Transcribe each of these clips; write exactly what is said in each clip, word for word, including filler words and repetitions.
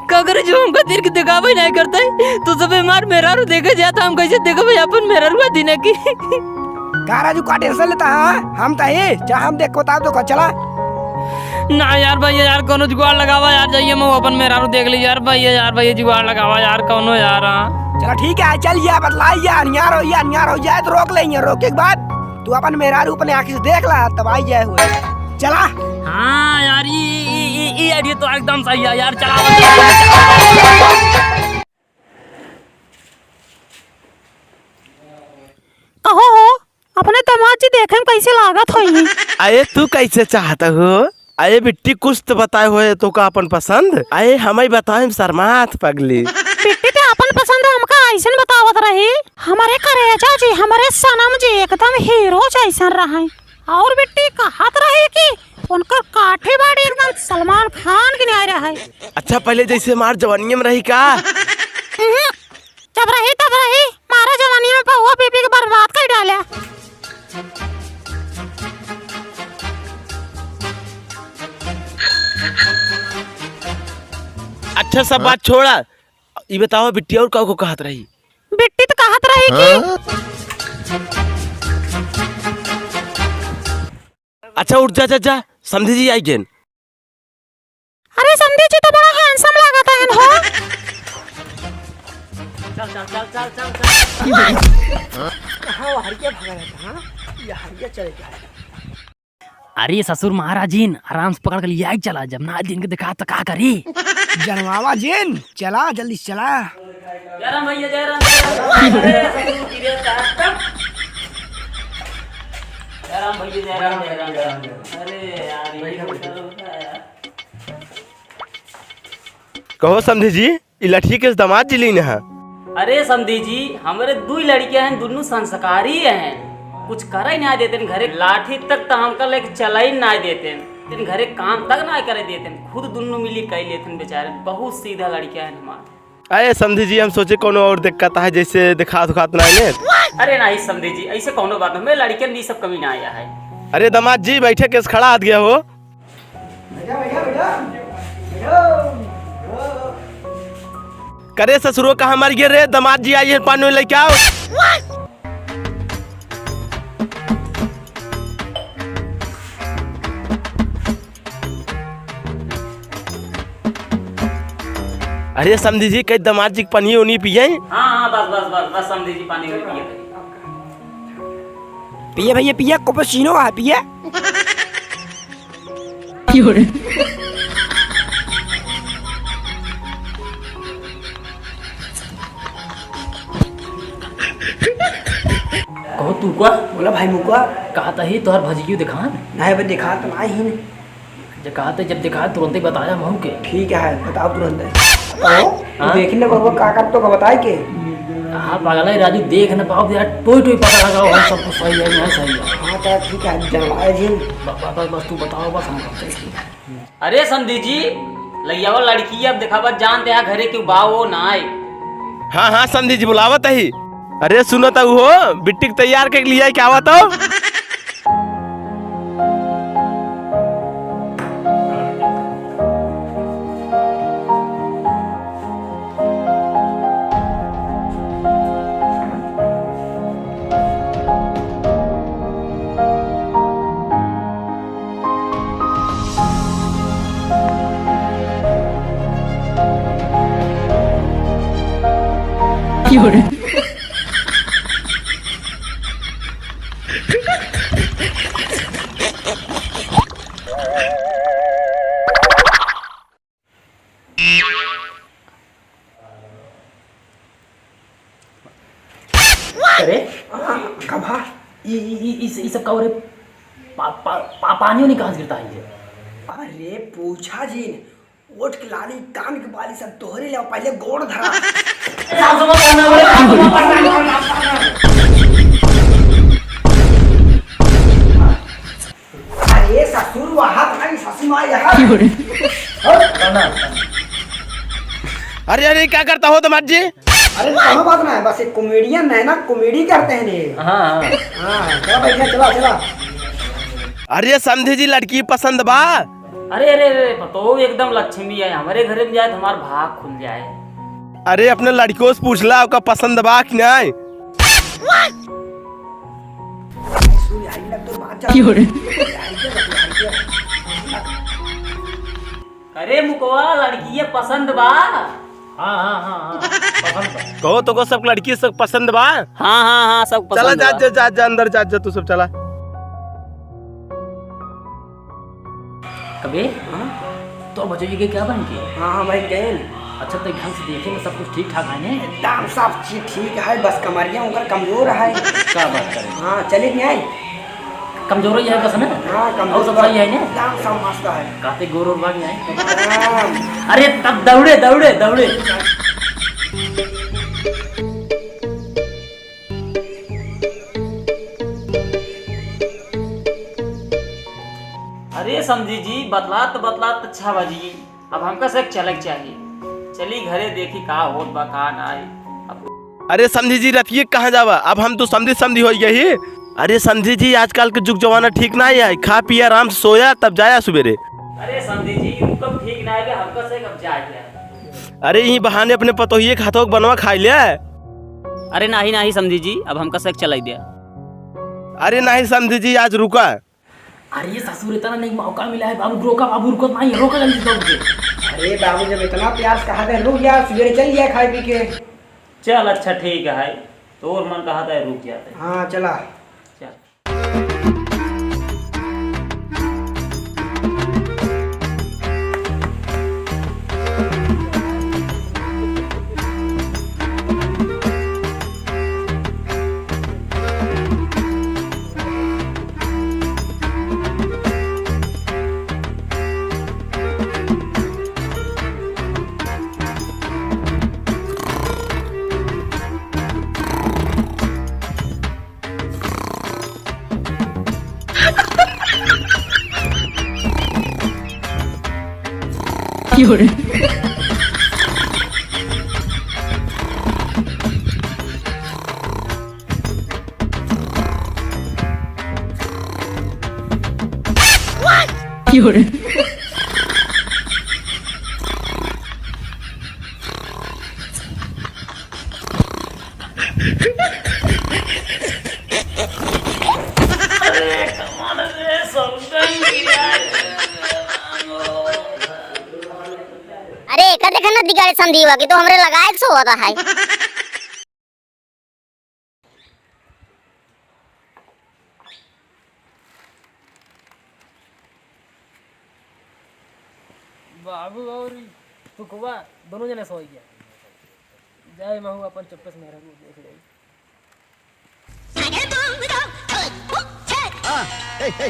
का करे जो हमका तीर के देखावे नाहीं करते, तो सबे मार मेहरारू देखे जाता, हम कैसे देखबे अपन मेहरारू दिन की। का राजू का tension लेता है? हम तो ही, चला हम देख के बताओ तो का, चला। ना यार भैया यार, कौनो जुगाड़ लगावा यार, जाइए मैं अपन मेहरारू देख ली यार भैया, यार भैया जुगाड़ लगावा यार, कौनो यार, हाँ। चला ठीक है, चल यार, बतलाई यार, अनियार हो यार, अनियार हो जाए तो रोक लेंगे, रोके के बाद तू अपन मेहरारू अपने आँखी से देख ला, तब आई जाए हुए। चला। हाँ यार, ई, ई, ई, ई idea तो एकदम सही है यार, चला। कहो हो, अपने दामाद जी देखे में कैसे लागत होई? अरे तू कैसे चाहत हो? अरे बिट्टी, कुछ तो बताए होए तो का अपन पसंद? अरे हम ही बताए, शर्मात पगली। बिट्टी ते अपन पसंद हमका ऐसन बतावत रही। हमरे करेजा जी, हमरे सनम जी एकदम हीरो जैसन रहे। और बिट्टी कहत रही कि उनकर काठी बाड़ी एकदम सलमान खान के न्याय रहे। अच्छा, पहले जैसे हमार जवानिया में रही का? उहुं, जब रही तब रही, मारा जवानिया में पौआ पी पी के बर्बाद कर डाला। अच्छा, सब बात छोड़ा, ई बताओ बिट्टी और का को कहत रही? बिट्टी तो कहत रही कि अच्छा उठ जा, जा, जा, समधी जी आई गेन। अरे समधी जी तो बड़ा handsome लागत है हो। चल, चल, चल, चल, चल, चल। कहाँ वो हरिया भागा रहता, हाँ? ये हरिया चले क्या? अरे ससुर महाराजिन, आराम से पकड़ के लियाई चला, जब ना दिन के देखा तो का करी? जनवावा जिन, चला, जल्दी से चला। जय राम भैया, जय राम, जय राम। अरे, ससुर की रे, साहब। जय राम भैया, जय राम, जय राम, जय राम। अरे यार, ये क्या होता है यार? कहो समधी जी, ई लठी के दामाद जी लीन है? अरे समधी जी, हमरे दुई लड़कियां हैं, दुन्नू संस्कारी हैं, कुछ करे ना देते घरे, लाठी तक तो हमका लेके चलाई ना देते, घरे काम तक ना करे देते, खुद दुन्नू मिली कई लेते बेचारे, बहुत सीधा लड़कियां हैं हमारे। अरे समधी जी, हम सोचे कोनो और दिक्कत है, जैसे दिखात उखात ना है। अरे नहीं समधी जी, ऐसे कोनो बात नहीं, हमरे लड़कियन में ई सब कमी ना आया है। अरे दामाद जी, बैठे केस खड़ा हाथ गया हो। करे ससुरो कहाँ मर गए रे, दामाद जी आई है, पानी लेके आओ। अरे समधी जी, कई दामाद जी के पनिया उनी पिए? हाँ, हाँ, बस, बस, बस, बस, समधी जी, पानी उनी पिए। पिए भैया, पिए, cappuccino है, पिए। कहो तू का? बोला भाई मुका। कहा तही तोहर भजियो दिखान? नहीं बे, दिखा तो नहीं ही नहीं। जे कहा ते जब दिखा तुरंत ही बताया महू के। ठीक है, बताओ तुरंत ही। कहो, तू हाँ? देखी ना बाबा का कर तो का बताए के? हाँ, पागल है राजू, देख ना पाओ यार, टोई टोई पता लगाओ, हम सब कुछ सही है, नहीं सही है। हाँ, तो ठीक है, जनवाए जी। ब-, ब-, बस, बस तू बताओ, बस हम करते हैं। अरे समधी जी, लइयावा लड़की अब देखावा, जानते हैं घरे क्यों बा वो ना आए। हाँ, हाँ, समधी जी बुलावत ही। अरे सुनो तो, वो बिट्टी के तैयार के लिए क्या हुआ तो? अरे? हाँ, का भा? ई, ई, ई, ई, ई सब का हो रे? पा-, पा-, पा-, पानी उनी कहाँ से गिरता है ये? अरे, पूछा जिन, ओठ के लाली, कान के बाली सब तोहरे ले, पहले गोड़ धरा। अरे ससुर, वहाँ तो नहीं, ससुर माँ यहाँ। क्यों रे? हाँ? अरे, अरे, क्या करता हो दामाद जी? अरे, कोनो बात ना है, बस एक comedian है ना, comedy करते हैं ये। हाँ, हाँ। हाँ, चला बैठा, चला, चला। अरे समधी जी, लड़की पसंद बा? अरे, अरे, अरे, पतोह एकदम लक्ष्मी है, हमरे घरे में जाए तो हमार भाग खुल जाए। अरे, अपने लड़कियों से पूछ ला, ओका पसंद बा कि नाहीं? अरे मुकवा, लड़की ये पसंद बा? हाँ, हाँ, हाँ, हाँ, पसंद बा। कहो तो को सब लड़की सब पसंद बा? हाँ, हाँ, हाँ, सब चला पसंद जा, बा। जा, जा, जा, अंदर जा, जा, तू सब चला। कबे? हाँ? तोर भजोइया के क्या बन के? हाँ, हाँ, भाई, गए। अच्छा, तो ढंग से देखेंगे, सब कुछ ठीक ठाक है ने? एकदम सब चीज ठीक है, बस कमरिया उनकर कमजोर है। क्या बात करे? हाँ, चले नहीं आए। कमजोर ही है बस ना? हाँ, कमजोर और सब बा। सही है ने? एकदम सब मस्त है। कहते गोर और भाग आए। हाँ। अरे, तब दौड़े, दौड़े, दौड़े। अरे समधी जी, बतलात बतलात अच्छा बजी, अब हमका से चलक चाहिए। चली घरे देखी का होत बा का नाई। अब अरे समधी जी, रतिये कहाँ जावा? अब हम तो समधी समधी होइ गई। अरे समधी जी, आजकल के जुग जमाना ठीक नाई है, खा पिया आराम से सोया तब जाया सुबेरे। अरे समधी जी, रुकब ठीक नाई है, हमका से अब जाए के है। अरे यही बहाने अपने पतोहिए के हाथों के बनवा खाई ले। अरे नाही, नाही समधी जी, अब हमका से चलाई दिया। अरे नाही समधी जी, आज रुका। अरे ससुर, इतना नहीं मौका मिला है बाबू, रोका बाबू, रुको, नहीं, रोका जल्दी दौड़ के। अरे बाबू, जब इतना प्यार से कहा था, रुक जा, सुबेरे चल जा खाए पी के। चल अच्छा ठीक है, तोर मन कहा था, रुक जाते। हाँ, चला। चल। अरे, एकर देखा ना दिगाड़े संधीवा के, तो हमरे लगाए के सोवत है। बाबू और तुकवा दोनों जने सोई गया। जाए महू अपन चुप्पे से मेहरा को देख ले। हाँ, हे, हे।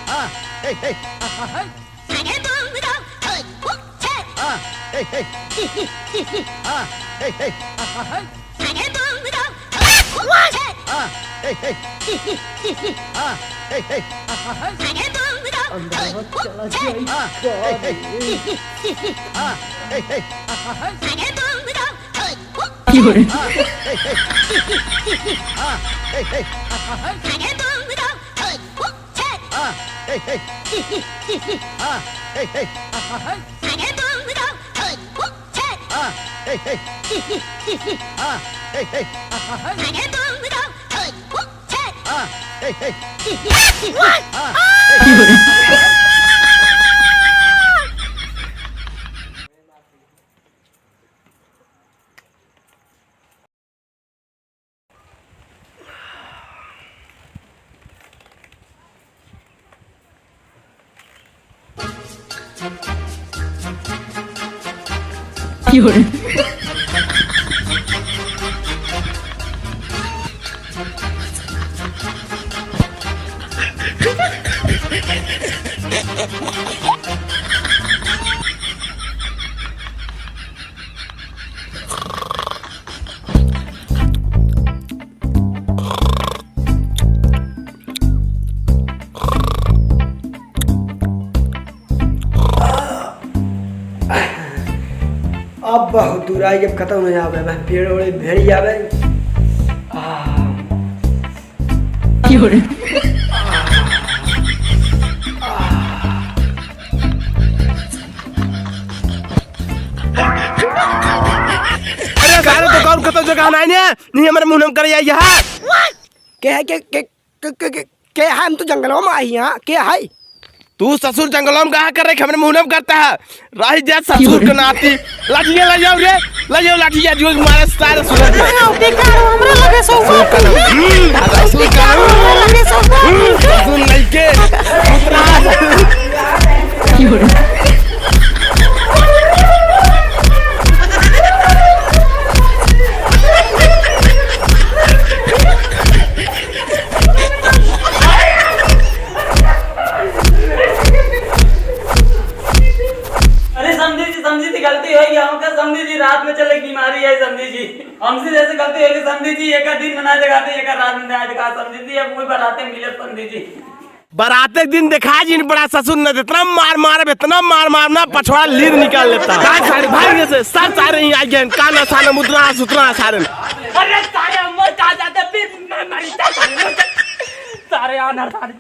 हाँ, हे, हे। हाँ, हे, हे। हाँ, हे, हे। हाँ, हे, हे। हाँ, हे, हे। अंदरवा चला जाई। हाँ, हे, हे। हाँ, हे, हे। अब बहुत दूर आई, अब खत्म हो जावे, मैं पेड़ ओड़े भेड़ जावे। आ। की हो रे? आ। आ। तारे तो और कतो जगह नाहीं ने, नहीं हमरे मुंह में करे आई यहाँ। के है, के, के, के, के, के, के है? हम तो जंगलों में आई यहाँ, के है? तू ससुर जंगलों में कहाँ कर रहे, हमरे मुंह में करता है। रही जा ससुर के नाती। लाठिया ले जाओ रे, ले जाओ लाठिया, जो मारे सारे सुन। अरे, बेकार, हमरा लगे ससुर का नाम। हम्म, ससुर का नाम। हमरा लगे ससुर। हम्म, ससुर नहीं के। पुत्रा। अरे समधी जी, समधी जी, गलती होइ गया हमका, समधी जी, रात में चले बीमारी है समधी जी, हमसे जैसे गलती होइ गई समधी जी, एक दिन में ना जगाते, एक रात में ना जगा समधी जी, अब वही बराते मिले समधी जी। बराते दिन देखा जिन बड़ा ससुर न, इतना मार मार, इतना मार मार ना पछवाड़ा लीद निकाल लेता। का सारे भाई से, सब सारे ही आ गए, का ना सारे मुद्रा सुतरा सारे। अरे सारे हम मर का जाते, फिर मैं मर जाता, सारे आना सारे।